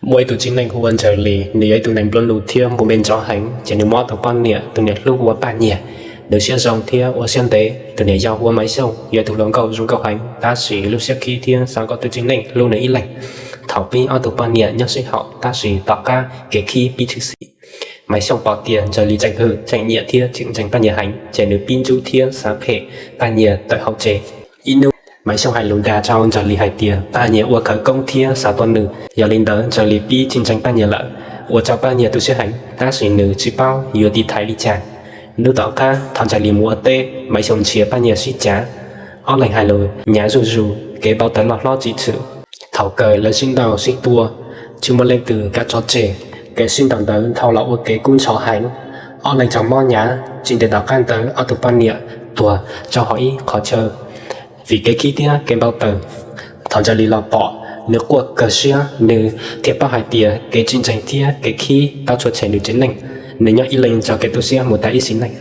Muaj ib tug txiv neej hu ua Ntsaws Lis, nws yog ib tug neeg nplua nuj thiab npuj npe ntxov heev, ces nws muab tus poj niam, tus niam hlub hu ua Paj Nyiag. Nws siab zoo thiab ua siab ntev. Tus niam yau hu ua Maiv Xyooj, yog tus hluas nkauj zoo nkauj heev, tab sis lub siab khib thiab xav kom tus txiv neej hlub nws ib leeg. Thaum pib ob tug poj niam nyob sib haum, tab sis tom qab kev khib pib tshwm sim. Maiv Xyooj pom tias Ntsaws Lis tseem hwm tseem nyiam thiab tseem ntseeg Paj Nyiag heev, ces nws pib ntxub thiab xav phem Paj Nyiag tawm hauv tsev. Ib hnub, Maiv Xyooj hais lus dag rau Ntsaws Lis hais tias Paj Nyiag ua khawv koob thiab xav tua nws. Yog li ntawd Ntsaws Lis pib tsis ntseeg Paj Nyiag lawm, ua rau Paj Nyiag tu siab heev, tab sis nws tsis paub yuav tiv thaiv li cas. Hnub tom qab thaum Ntsaws Lis mus ua teb, Maiv Xyooj nrhiav Paj Nyiag sib cav. Ob leeg hais lus nyav zuj zus, kev npau taws loj hlob tsis tshwm. Thaum kawg lawv sib ntaus sib tua, tsis muaj leej twg kam tso tseg. Kev sib ntaus ntawd dhau los ua kev kub ntxhov heev. Ob leeg raug mob hnyav. Tsis ntev tom qab ntawd ob tug poj niam tuag rau hauv ib qhov chaw vim kev khib thiab kev npau taws. Thaum Ntsaws Lis los pom, nws quaj kawg siab, nws thiaj paub hais tias kev tsis ntseeg thiab kev khib tau tshua tshem nws tsev neeg. Nws nyob ib leeg nrog kev tu siab mus tas ib sim neej.